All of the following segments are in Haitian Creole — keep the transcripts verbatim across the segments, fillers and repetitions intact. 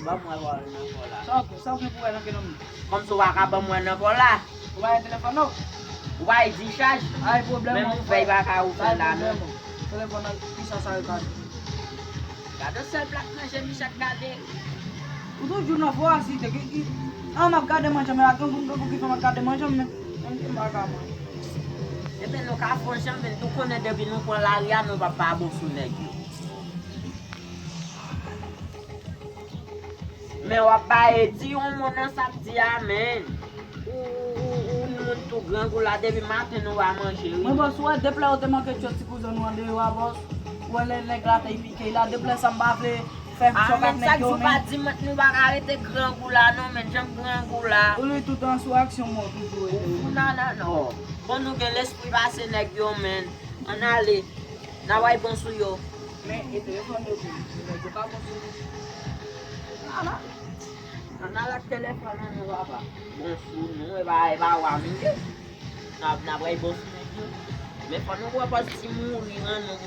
Ban m wè kò w nan kò la. Sa w, sa w gen pou wè nan kè nonm? Kòmsi w pa ka ban m wè nan kò la. Ou pa gen telefòn non? Ou pa gen dichaj? Ay pwoblèm. Menm ou fè, pa ka ou fè la non. Telefòn nan, kisa sa yo ka di? Gade sèl plat manje Michak gade. Ou toujou nan vwazite. Ki, ki, an m ap gade manje m la, grangou, grangou ki fè m ap gade manje m, men, men m pa ka manje. Ebyen nou ka fè yon jan, men nou konnen depi nou pran lari a, nou p ap pa bon sou nèg yo. Men w ap bay di yon mo nan sa k di a, men. Ou, ou, ou, ou moun tou grangou la, depi maten nou pa manje wi. Mwen bòs, ou wè de plè yo te manke tchòt ti kouzen nou andeyò a bòs. Ou wè lè nèg la te pike la, de plè sa m pa vle fè m tchòk ak nèg yo men. A, men sa k di w pa di mwen nou pa ka rete grangou la non, men janm grangou la. Ou li tout an sou aksyon mwen toujou rete. Ou fou nan nan non. Bon nou gen lespri pase nèg yo men. Ann ale. N a bay bon sou yo. Men e telefòn yo tou. Nèg yo pa bon sou nou. Ala. Ann al ak telefòn an nou papa. Bon sou nou, e pa, e pa wa m ye. N ap, n ap bay bon sou nèg yo. Men fò nou pran pòz ti mouri an nou,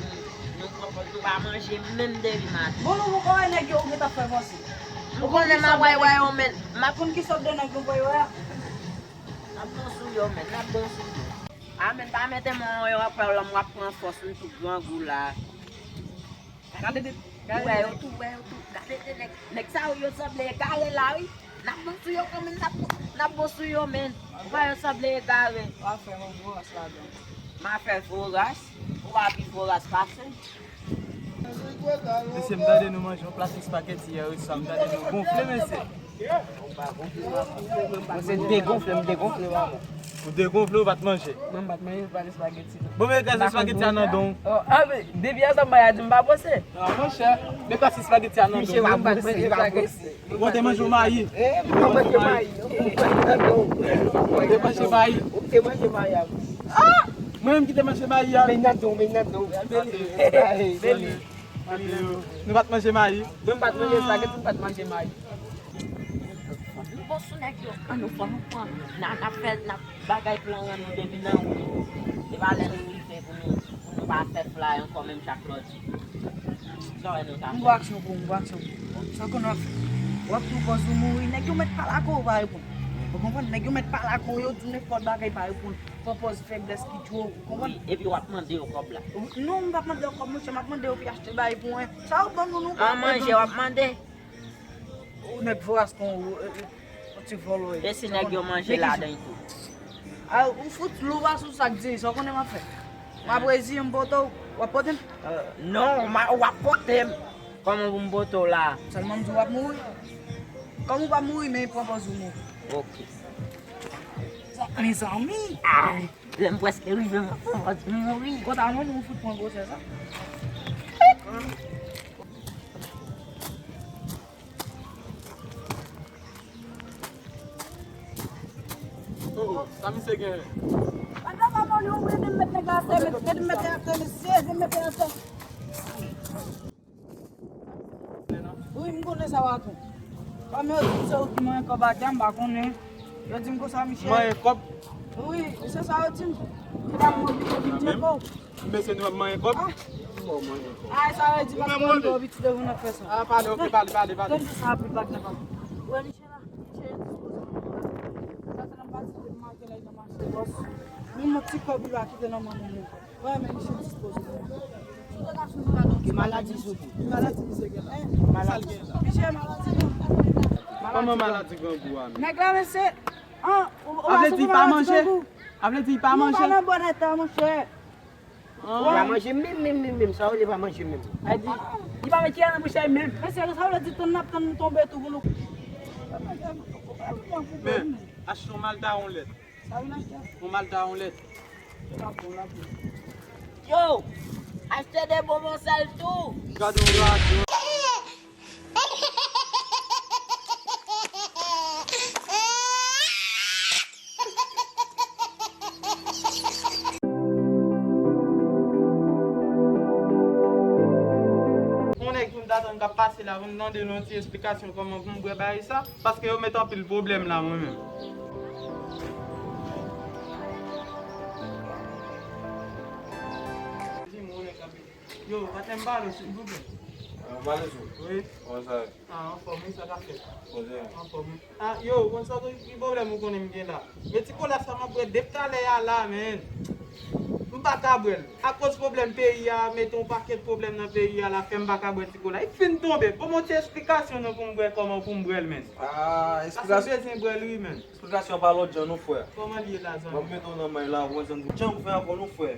nou pran pòz nou pa manje menm depi maten. Bon nou poko wè nèg yo ou gentan fè vanse. M konnen m ap bay wè yo men. M ap konn ki sòt de nèg nou pran yo a. N ap bon sou yo men, n ap bon sou yo. A men pa mete mwen yon afè lòm w ap pran fòs m tou grangou la. Gade de, gade de nèg. Ou wè yo tou, ou wè yo tou. Gade de nèg. Nèg sa yo, yo sanble egare la wi. N ap bon sou yo kanmenm, n ap, n ap bon sou yo men. Ou wè yo sanble egare. W ap fè yon voras ladan. M a fè voras. Ou pa pi voras pase. Mesye, m tande nou manje yon plat espageti yè swa, m tande nou gonfle, mesye. Mwen se degonfle, m degonfle, manman. Ou degonfle, ou pa t manje? Mwen m pa t manje plat espageti non. Bon, men kras espageti a nan don w. Oh, a, men, depi yè swa m bay a di m pa panse. Ah, monchè, men kras espageti a nan don w. Misye pa panse, li pa panse. Ou te manje mayi. Eh, ou te manje mayi. Ou te manje mayi. Ou te manje mayi a. Ah! Mwen menm ki te manje mayi a. Men nan don, men nan don. Beli. Beli. Nou pa t manje mayi. Mwen m pa t manje espageti, m pa t manje mayi. Nou bon sou nèg yo. An nou fò nou pran. N a, n ap fè, n ap bagay plan an nou depi nan wout. Se pa lè nou rive pou nou, pou nou pa fè flay ankò menm chak lòt. Sa w wè nou ta fè? M gon aksyon pou ou, m gon aksyon pou ou. Sa w konn w ap fè? W ap tou pòz ou mouri. Nèg yo mèt pale ak ou, ou pa reponn. Ou konprann? Nèg yo mèt pale ak ou, yo di w nenpòt bagay, pa reponn. Pran pòz feblès ki djòl, ou konprann? Wi, epi w ap mande yo kòb la. Non, m p ap mande yo kòb, monchè, m ap mande yo pou y achte bagay pou mwen. Sa yo ban nou, nou pa manje, w ap mande. Ou nèg voras kon ou, e, e, yon ti vòlò ye. E si nèg yo manje ladan tou? A, ou fout lou pa sou sa k di, sa w konnen m ap fè? M ap reziye m pote w, w ap pote m? Euh, non, w ap pote m. Kòman pou m pote w la? Sèlman m di w w ap mouri. Kòm ou p ap mouri, men pran pòz ou mouri. Ok. Sa, mezanmi! Ah, lè m prèske rive, m ap pran pòz m mouri. Kòta non, nou fout pran gwosè sa. Oh, oh, sa misye gen? Ede m mete atè, mesye, ede m mete atè. Wi, m konnen sa w ap fè. Kòm yo di m se ou ki manyen kòb atè, m pa konnen. Yo di m konsa, Michel. Manyen kòb? Wi, se sa yo di m. Ki ta m oblije vin tcheke w. Mesye nou ap manyen kòb? Ah. Ah, sa vle di paske w rive w piti devan n ap fè sa. Ah, pale, ok, pale, pale, pale. Donn sa pi bak nan kòb. Wè, Michel la, Michel dispoze. Sa fè nan pati de maten la, li nan mache bòs. Menm yon ti kòb li pa kite nan men moun. Wè, men misye dispoze. Ki maladi sou li? Ki maladi misye gen la? Hein? Maladi. Misye maladi non. Kòman maladi grangou a menm? Nèg la, mesye, an, ou, ou pa sou maladi grangou? A vle di pa manje? A vle di pa manje? Nou pa nan bon eta, monchè. Li pa manje menm, menm, menm, menm. Sa yo li pa manje menm. Li pa manje, ki an bouch li menm. Mesye, sa vle di tann n ap tann nou tonbe tou pou nou. Men, achte yon malta, yon lèt. Yon malta, yon lèt. Yo, achte de bonbon sèl tou. Gade yon radyo. Yon nèg pou m t atann k ap pase la pou m mande l yon ti esplikasyon kòman pou m bwè bagay sa. Paske yo met anpil pwoblèm la mwen menm. Yo, patnè m pale w silvouplè. Valèz ou? Wi. Kòman sa ye? Ah, anfòm wi, sa k ap fèt? Poze. Anfòm wi. Ah, yo, ou konn sa ki pwoblèm ou konnen m gen la? Men ti kola sa m ap bwè depi talè a la, men. M pa ka bwè l. Akoz pwoblèm peyi a, mete yon pakèt pwoblèm nan peyi a la, fè m pa ka bwè ti kola. Li fin tonbe. Ban m yon ti esplikasyon non pou m bwè kòman pou m bwè l, men. Ah, esplikasyon. Paske m bezwen bwè l wi, men. Esplikasyon pa lòt jan non, frè. Kòman l ye la, zanmi? Ban m mete w nan may la, ou konn sa m di w. Jan pou fè ankò non, frè.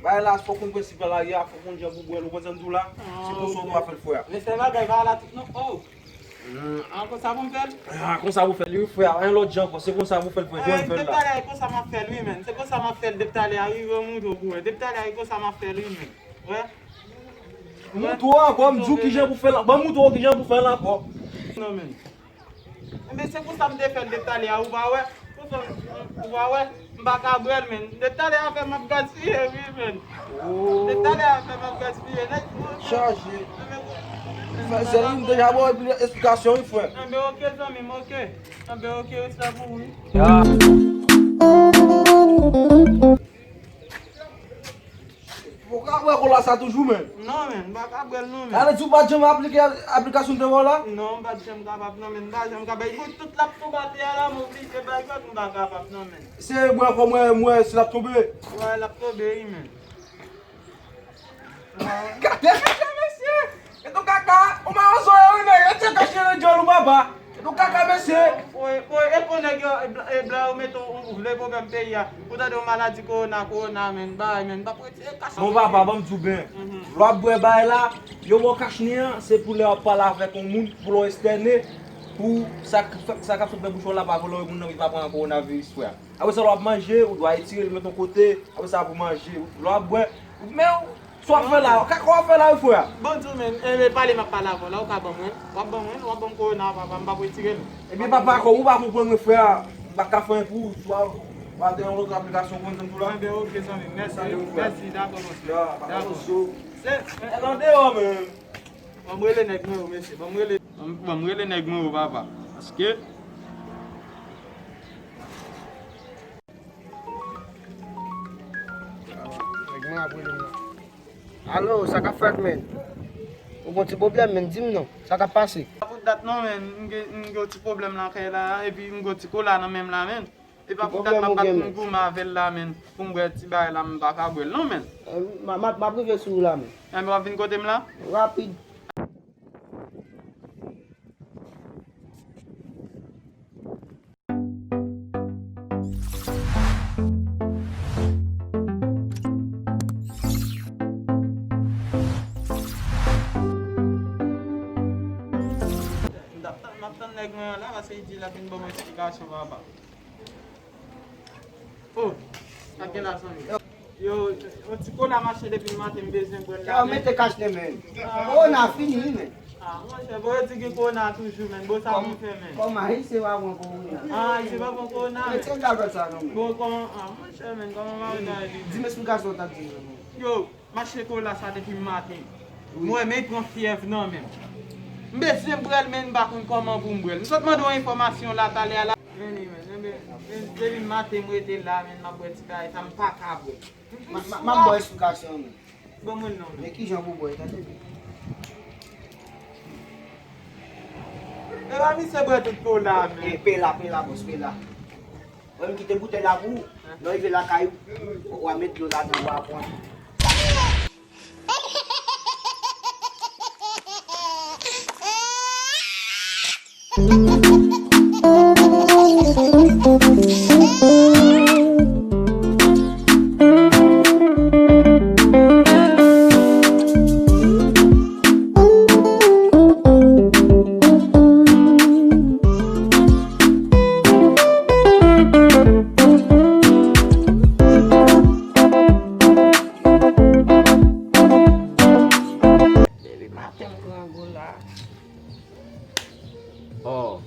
Bagay la, fòk ou konn prensip la, lari a, fòk ou konn jan pou bwè l, ou konn sa m di w la? Ah, se konsa ou dwe fè l, frè. Men se bagay pa la tout non. Oh. Hmm. Ah, konsa pou m fè l? Ah, konsa pou fè l, wi, frè. Anyen lòt jan ankò, se konsa pou fè l, frè. Jan pou fè l la. Depi talè a, e konsa m ap fè l, wi, men. Se konsa m ap fè l depi talè a, wi, ban m moutre w pou wè. Depi talè a, e konsa m ap fè l, wi, men. Wè. Moutre w ankò, m di w kijan pou fè l. Ban m moutre w kijan pou fè l ankò. Non, men. Enben, se konsa m te fè l depi talè a, ou pa wè? Ou pa wè? M pa ka bwè l, men. Depi talè a fè m ap gaspiye, wi, men. Oh. Depi talè a fè m ap gaspiye. Nèg, chaje. Enben, se li m deja ba w esplikasyon, wi, frè. Enben, oke, zanmi m, oke. Enben, oke, respè pou ou, wi. Ya. Ou ka bwè kola sa toujou, men? Non, men, m pa ka bwè l non, men. Ale, di w pa t janm aplike aplikasyon m te ba w la? Non, m pa t janm kapab non, men, m pa janm kapab. Epi tout l ap tonbe atè a la, m oblije bay lòt, m pa kapab non, men. Eseye bwè ankò, m wè, m wè si l ap tonbe. Wè, l ap tonbe, wi, men. Gade mesye, mesye! E tou kaka, ou mawozo yo, wi, nèg, e tchè kache nan djòl ou, papa. E tou kaka, mesye. Oye, oye, e kon nèg yo, e blan, e blan yo mete w, ou vle pwoblèm peyi a. Ou tande yon maladi kowona, kowona, men, bay, men, pa prete, e kache. Bon, papa, ban m di w byen. Mhm. Lè w ap bwè bay la, yo ba w kachnen an, se pou lè w ap pale avèk yon moun, pou lè w estène, pou sa, sa, sa k ap sot nan bouch ou la, pa vole moun nan, li pa pran kowonaviris, frè. Apre sa, lè w ap manje, ou dwe etire l, met yon kote. Apre sa, pou manje, lè w ap bwè, men w, sa w ap fè la, kaka w ap fè la, wi, frè. Bon, di w, men, e, men pale m ap pale avè w la, ou ka ban mwen, w ap ban mwen, w ap ban m kowona, papa, m p ap retire l. Ebyen, papa, kòm ou pa konprann mwen, frè, m pa ka fè anyen pou ou, ou a, ou a te yon lòt aplikasyon, ou konn sa m di w la. Enben, oke, zanmi, mèsi, mèsi, dakò, monchè. Ya, papa, dakò. Se, e, an deyò, men. Ban m rele nèg mwen yo, mesye. Ban m rele, ban m, ban m rele nèg mwen yo, papa. Paske nèg mwen ap rele m nan. Alo, sa k ap fèt, men? Ou gon ti pwoblèm, men, di m non. Sa k ap pase? Pa pou dat non, men. M gen, m gen yon ti pwoblèm nan kay la, epi m gen yon ti kola nan men m la, men. E pa pou dat m ap bat m goumen avè l la, men, pou m bwè ti bagay la, m pa ka bwè l non, men. Eh, m, m, m ap rive sou ou la, men. Enben, w ap vin kote m la? Rapid. M t ap tann, m ap tann nèg mwen an la, paske li di l ap vin ban mwen esplikasyon, papa. Oh, sa gen la, zanmi. Yo, yon ti kola mache depi maten, m bezwen bwè l la, men. Yo, mete kach nan men. Ah. Kowona fini, wi, men. Ah, monchè, bon, yo di gen kowona toujou, men. Bon, sa pou fè, men. Kòm Ayisyen pa pran kowona. Ah, Ayisyen pa pran kowona, men. Mete m dakò sa, non, men. Bon, kòman, ah, monchè, men, kòman m a di, di m esplikasyon w t ap di m nan, men. Yo, mache kola sa depi maten. Wi. Mwen, men pran fyèv nan men m. M bezwen bwè l, men m pa konn kòman pou m bwè l. M sot mande yon enfòmasyon la talè a la. Men li, men, men, men, men, depi maten m rete la, men m ap bwè ti bagay sa, m pa ka bwè. M, m, m ap ba w esplikasyon, men. Ban mwen l non, men. Men kijan pou bwè, tande byen. E pa misye bwè tout kola, men. E, pe la, pe la, bòs, pe la. Mwen, m kite boutèy la pou ou. Lè w rive lakay ou, w a met dlo ladan, w a pran. Depi maten m grangou la. Oh,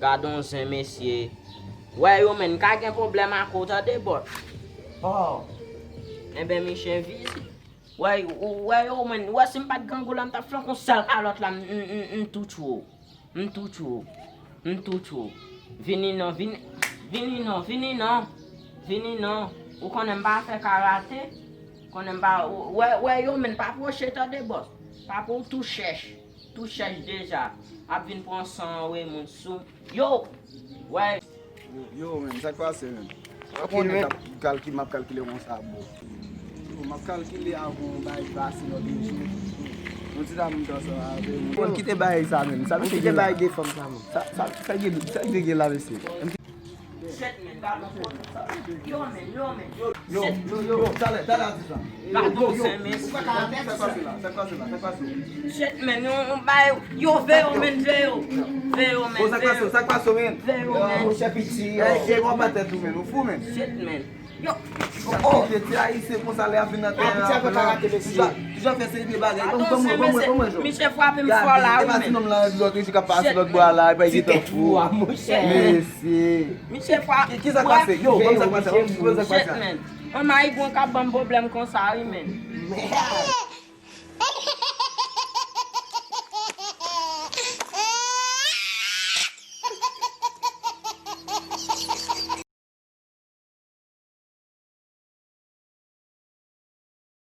gad on zen, mesye. Wè yo, men, ka gen pwoblèm ak ou, tande, bòs. Oh. Enben, miche vizit. Wè, ou wè yo, men, wè si m pa t grangou la, m t ap flanke yon sèl kalòt la, m, m, m, m tou tchou. M tou tchou. M tou tchou. Vini non, vini, vini non, vini non. Vini non. Ou konnen m pa fè karate. Konnen m pa, wè, wè yo, men, pa pwoche, tande, bòs. Pa pou tou chèch. Tou chèch deja. Ap vin pran san an, wi, moun sou. Yo! Wè. Yo, men, sa k pase, men? Ou konnen k ap kalki, m ap kalkile konsa, bro. Yo, m ap kalkile avan yon bagay pase lòt jou. Yon ti dam m t ansanm avè l. Ou konn kite bagay sa, men. Sa misye gen la? Kite bagay de fanm sa, men. Sa, sa, sa gen, sa gen la, mesye. Shit, men, gade yon kote. Yo, men, yo, men. Yo, yo, yo, talè, talè ati sa. Gade yon sen, men. Sa k pase la? Sa k pase la? Sa k pase? Shit, men, yon, yon bay, yo, veye yo, men, veye yo. Veye yo, men, Bon, sa k pase? Sa k pase, men? Veye yo, men. Monchè piti, e, e w ap bat tèt ou, men. Ou fou, men. Shit, men. Yo. Sa k pase? Ti ayisyen konsa lè ap vin nan teren an. Toujou, toujou ap fè seri de bagay. Ban mwen, ban mwen, ban mwen, ban mwen, Jean. Misye frape m fò la, wi, men. E pa ti nonm lan, lòt jou k ap pase lòt bò a la, e pa ki tan fou. Mesye. Misye frape. Ki sa k pase? Yo, ban m sa k pase. Ban m sa k pase. Shit, men. Yon mayigwan k ap ban m pwoblèm konsa, wi, men.